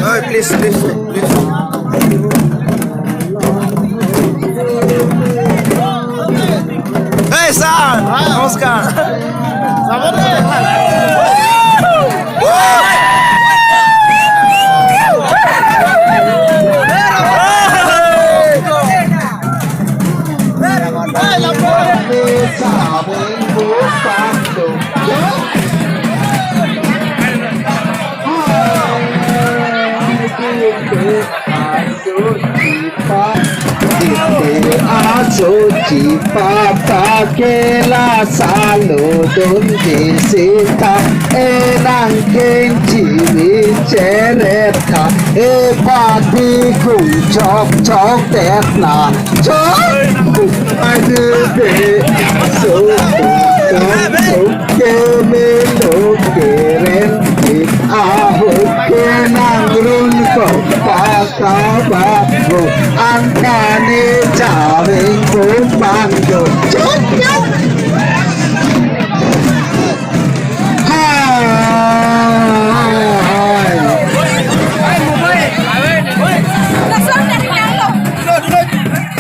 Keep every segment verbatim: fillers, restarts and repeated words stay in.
Hey, please, please, please. Hey, sir! নমস্কার। Asochi pata ke la salo don de seta, erang kengji ni cheret tha, e padi kung chok chok tet na chok. Adu de so so so ke me lo ke ren ke aho ke nang run ko pa. Kabago angkane jaweng kumbang jo. Chok, chok. Hai.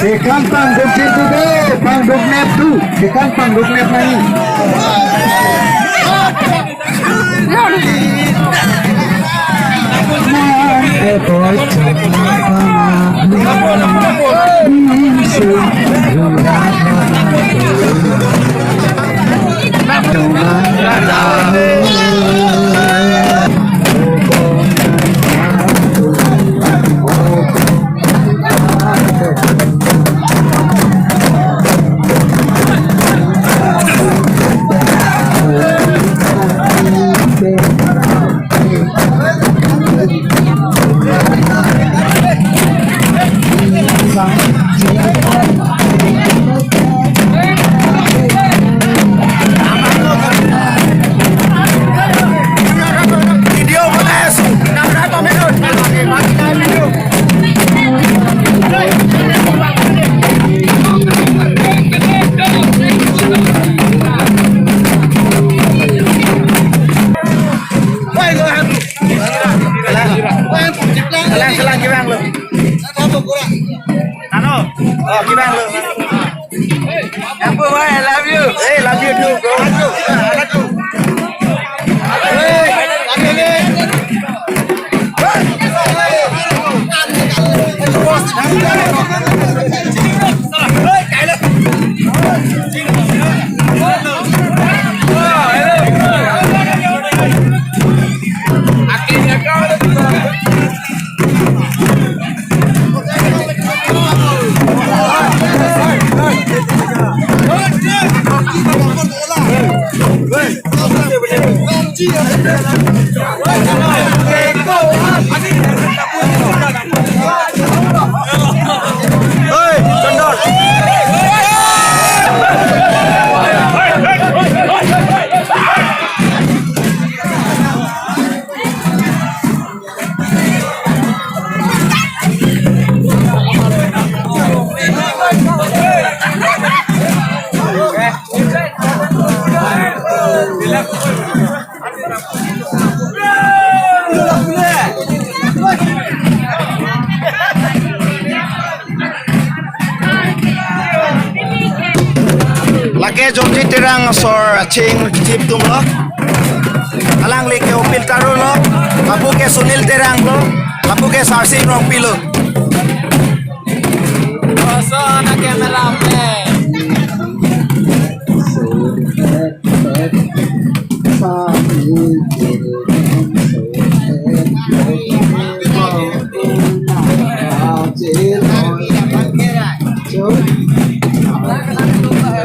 Ikan pangduk situ deh, pangduk net tu, ikan pangduk net lagi. Kalang, kalang, kibang lo. Ano? Oh, kibang lo. Apo, bhai, I love you. Hey, love you too, bro. Hey, love you, man. Lake Jonji Terang asor aching thip atum lo. Alangli ke Opil Taro lo. Lapu ke Sunil Terang lo. Lapu ke Sarsing Rongpi lo. Oso na cameraman.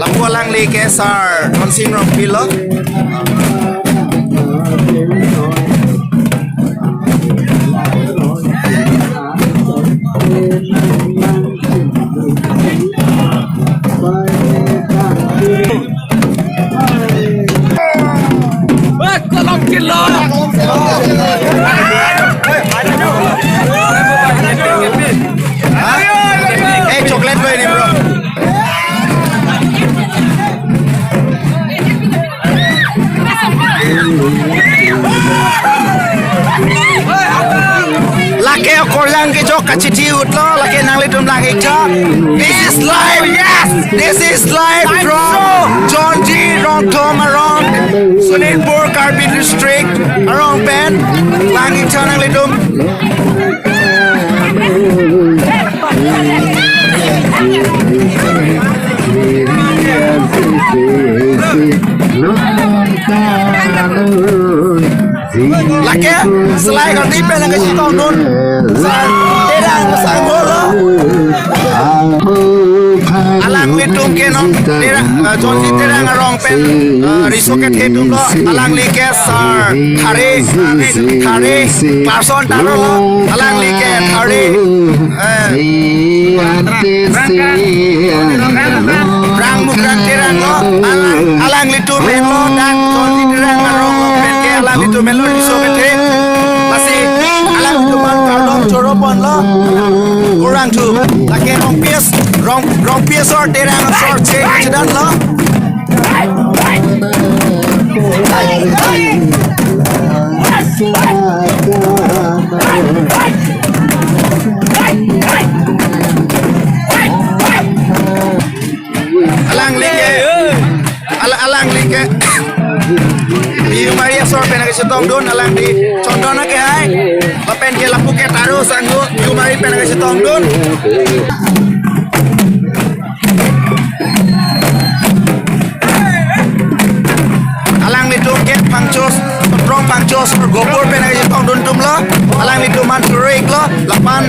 Lapu alangli ke Sar Dhonsing Rongpi lo. Achithi utlo, lake nanglitum lang-iktha. This is live, yes. This is live from Jonji Rongthom arong, Sonitpur, Karbi District arong pen. Lang-iktha nanglitum. Lake, selai kati pen nangkachetongdun. Sar Terang Sangho lo. Alanglitum ke non Terang, eh, Jonji Terang arong pen, eh, riso kethe atum lo. Alangli ke Sar Thare, Thare Carson Taro lo. Alangli ke Thare, eh, Rang Mukrang Terang lo, alang, alanglitum henlo, dak Jonji Terang arong lo, pen ke alanglitum henlo, riso kethe. Lasi alanglitum aphan kardom choro ponlo. Kurvangthu, lake Rongpi as-, Rong, Rongpi asor Terang asor che, chedan lo. Alangli ke, ala-, alangli ke Bihumari asor pen nangkachetongdun, alangli Chondon akehai. Lapen ke lapu ke Taro Sangho, Bihumari pen nangkachetongdun. Alanglitum ke Phangcho, Rong Phangcho asor Gopur pen nangkachetongdun atum lo. Alanglitum aphan choro-iklo, lapen,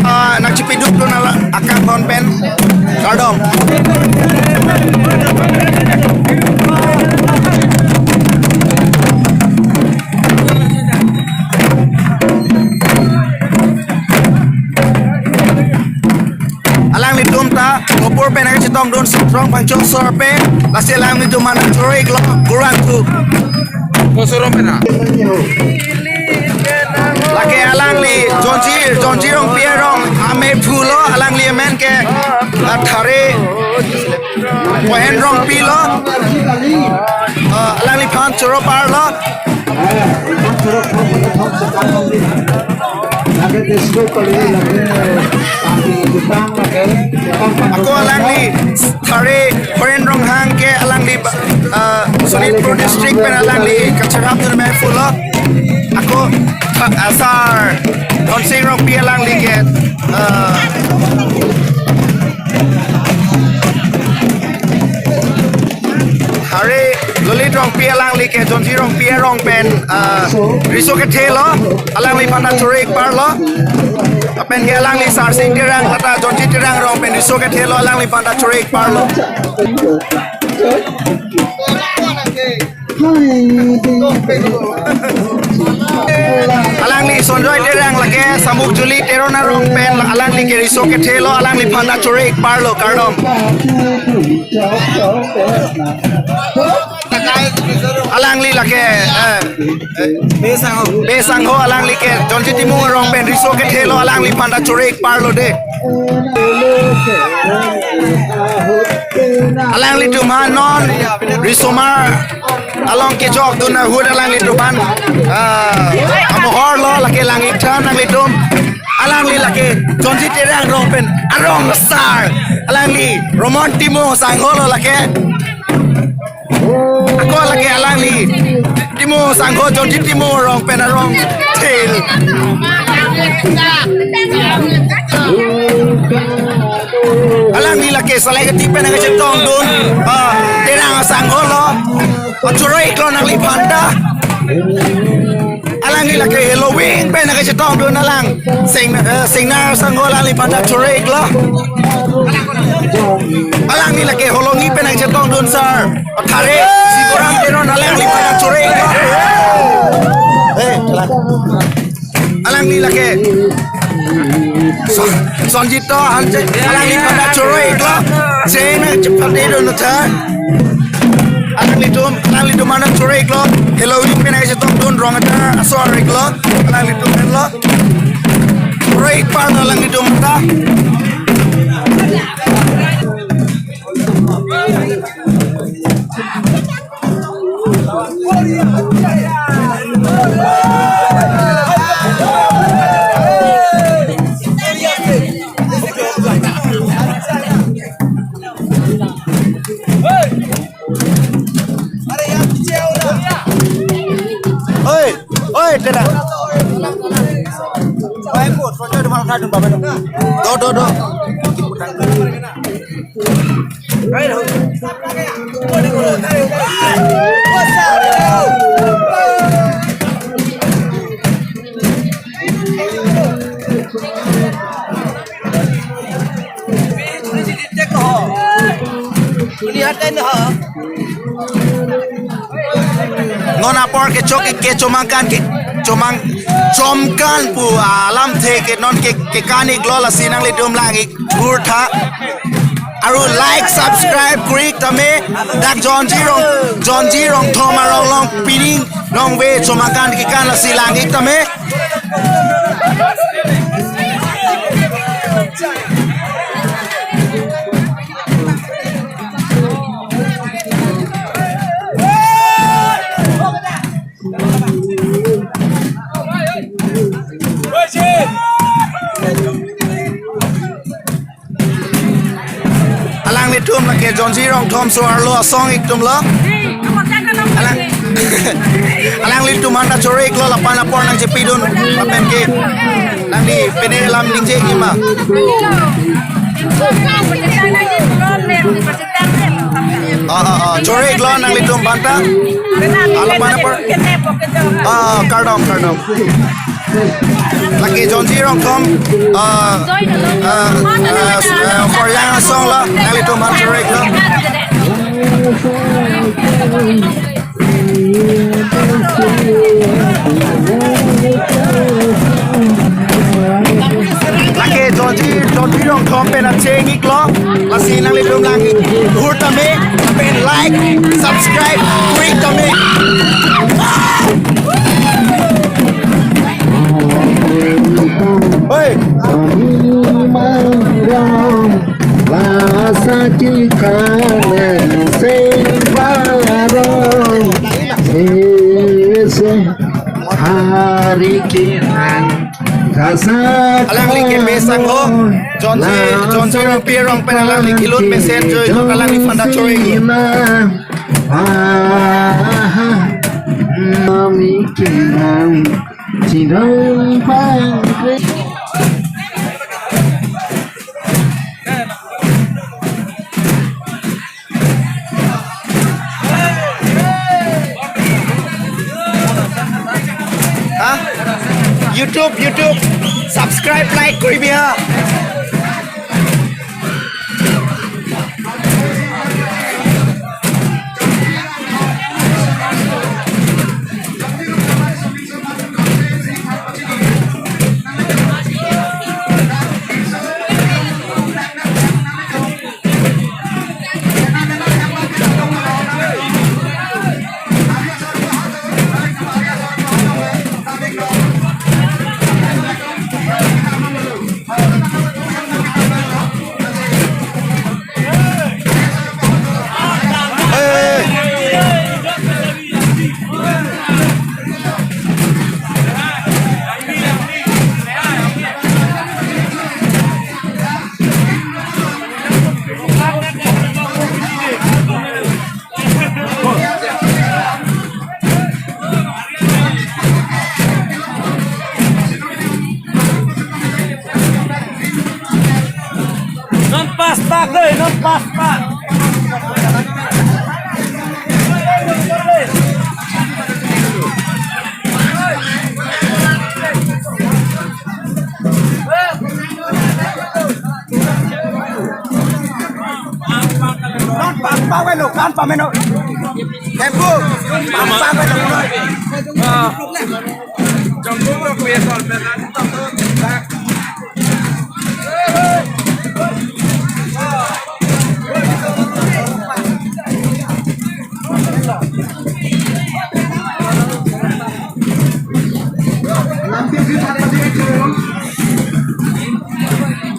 ah, nangchepidukdun ala akanghon pen. Kardom. Alanglitum ta Gopur pen nangkachetongdun, Rong Phangcho asor pen, lasi alanglitum aphan choro-iklo, kurvangthu. Kosorom pena. Lake alangli Jonji, Jonji Rongpi arong amephu lo, alangli amen ke, ah, Thare Pohen Rongpi lo. Ah, alangliphan choro parlo. Ako alangli Thare Horen Ronghang ke alangli, ah, Sonitpur District pen alangli kacharapdun amephu lo. Ako, ah, Sar Dhonsing Rongpi alangli ke, ah, Thare Lolit Rongpi alangli ke Jonji Rongpi arong pen, ah, riso kethe lo, alangliphan ta choro-ik parlo. Lapen ke alangli Sarsing Terang, lata Jonji Terang arong pen riso kethe lo, alangliphan ta choro-ik parlo. Alangli Sonjoy Terang lake Samukjuli Teron arong pen, alangli ke riso kethe lo, alangliphan ta choro-ik parlo, kardom. Alangli lake, eh, Bey Sangho. Bey Sangho alangli ke Jonji Timung arong pen riso kethe lo, alangliphan ta choro-ik parlo de. Alanglitum aphan non risomar along kechokdun ahut alanglitum aphan, ah, amohor lo, lake lang-iktha nanglitum. Alangli lake Jonji Terang arong pen arong asar. Alangli Romon Timung Sangho lo lake. Ako lake alangli Timung Sangho, Jonji Timung arong pen arong thel. Alangli lake selai kati pen nangkachetongdun, ah, Terang Sangho lo. Achoro-iklo nangliphan ta. Alangli lake Helo wing pen nangkachetongdun alang. Sing, eh, Singnar Sangho, alangliphan ta choro-iklo. Alangli lake Holongi pen nangkachetongdun Sar Thare Siboram Teron, alangliphan ta choro-iklo. Eh, alangli lake Son-, Sonjito Hanse, alangliphan ta choro-iklo. Sing nangchepatedun tha. Alanglitum, alanglitum aphan ta choro-iklo. Helo wing pen nangkachetongdun, rong atar asor-iklo. Alanglitum henlo. Choro-ik parlo alanglitum ta. Do, do, do. Non apor kechok ke chomangkan ke chomang chomkan pu alamthe ke non ke kekan iklo, lasi nanglitum lang ik hur tha. Aru like, subscribe kuri ik tame, dak John G Rong, John G Rongthom arong along pining nong ve chomangkan kekan, lasi lang ik tame. Alanglitum lake John G Rongthom so arlo asong ik tum lo. Alang, alanglitum aphan ta choro iklo, lapen apor nangchepidun lapen ke nangli pine alam ningje ik ma. Oh, oh, oh. Choro iklo nanglitum aphan ta. Lapen apor. Oh, kardom, kardom. Lake John G Rongthom, ah, ah, ah, ah, Koryang asong lo, nanglitum aphan choro iklo. Lake John G, John G Rongthom pen acheng iklo, lasi nanglitum lang ik hur tame, pen like, subscribe, kuri ik tame. Hoi. Lasa ki kanen se varong se se hari ki nang kasa. Alangli ke mesang ho. John G, John G Rongpi arong pen alangli kilut mesen jo jo alangli aphan ta choro iklo. Aha. Nami kinang. Chirang pangre. Ha? YouTube, YouTube. Subscribe, like kuri bi ha. Non pastak dei, non pastak. Non pastak welo, kan pameno. Tempo. Pastak welo.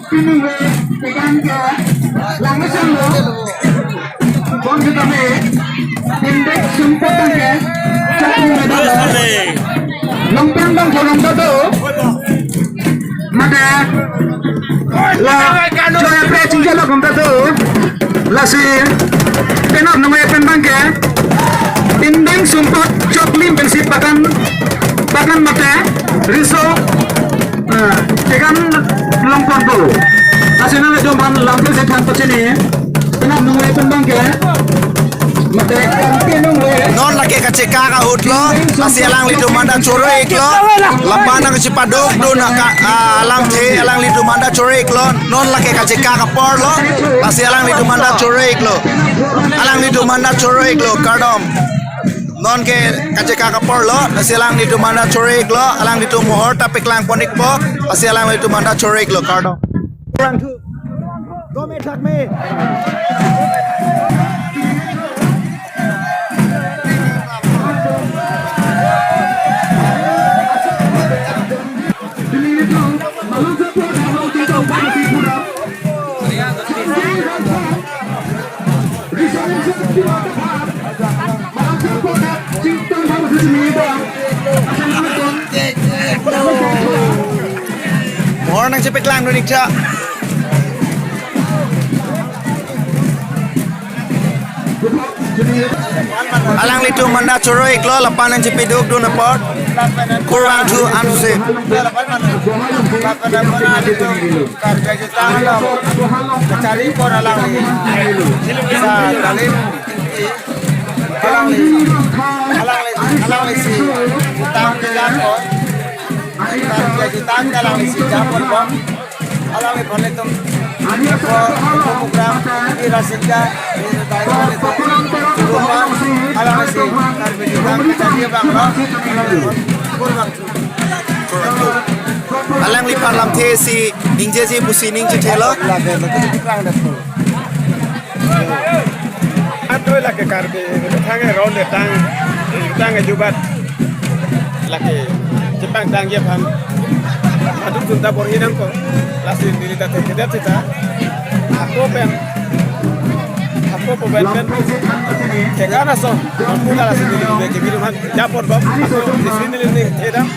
Pinung ve, tekan ke, langmesen lo. Bon kita me, tindek sumpot tangke, chakri medal. Longpeng bang kolong toto. Maka, la, joya pre chingjalo kom toto. Lasi, penap nungai pen bangke, tindek sumpot choklim pensi pakan. Pakan mate, riso, eh, tekan longpon po. Lasi nanglitum aphan lamthe si than pachini. Penap nungle pen abangke. Mate, kangke nungle. Non lake kachekak ahut lo, lasi alanglitum aphan ta choro-iklo. Lapu nangchepaduk dun aka, ah, alamthe, alanglitum aphan ta choro-iklo. Non lake kachekak apor lo, lasi alanglitum aphan ta choro-iklo. Alanglitum aphan ta choro-iklo, kardom. Non ke kachekak apor lo, lasi alanglitum aphan ta choro-iklo, alanglitum mohor ta paklangpon-ikpo, lasi alanglitum aphan ta choro-iklo, kardom. Kurang thu. Dome thak me. Mohor nangchepaklang dun-ik tha. Alanglitum aphan ta choro-iklo, lapu nangchepaduk dun apot. Kurang thu ansi. Kachari apor alangli. Sa dalim. Alangli. Alangli. Alangli si. Tang kita ko. Tang kita alangli si. Japon ko. Alangli aphan ilitum. Ko, ko program. Ira sinja. Ira ilitum. Alangli si. Karbi kita. Kachari abang lo. Kurang. Alangli aphan lamthe si ningjeji pusi ning chethelo. Atoi lake Karbi, thang e ron de tang, tang e jubat. Lake, chepangdangji aphan. Aduk junta bor-i nangkok. Lasi neli ta thekthedet seta. Ako pen. Ako pen pen. Thekthedet ason. Aku lasi neli ke biru man. Japon bom. Ako, di sini neli thekthedet.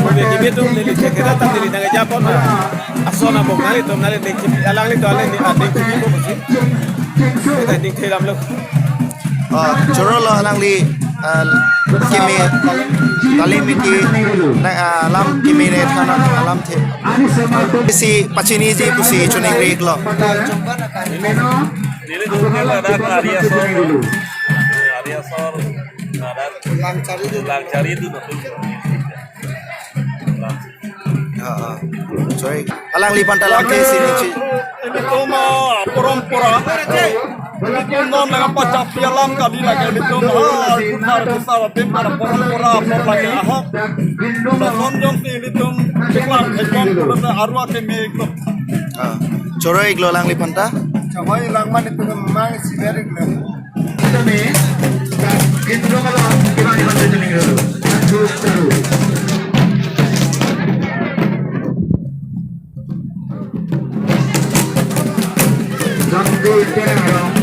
Ove ke bitum neli thekthedet ta neli nangkejapon. Ason abang nanglitum nangli ning kebi alanglitum alangli ning kebi po pusi. Kita ning thekthedet lo. Oh, choro lo alangli, ah, keme, dalim iti, na, ah, alam keme ne thana alamthe. Si pachiniji pusi choningri-iklo. Neli dukhe ladak Ari Asor. Ari Asor. Ladak Langchari dun. Langchari dun. Ya, ah. Sorry. Alangli aphan ta lamthe si ningje. Ilitum, ah, porompora. Ilitum non lake pachapi alam kali lake ilitum, ah, kusar kusar adim para porompora apor lake ahok. Lason jongsi ilitum cheklang theklang pulote arwa keme-iklo. Ah. Choro-iklo alangli aphan ta. Choro-ik lang mane ilitum mang si ber-iklo. Kami, Indro Malom, Ivan Ivan Tetuning dulu. Satu, satu. Sampai sekarang,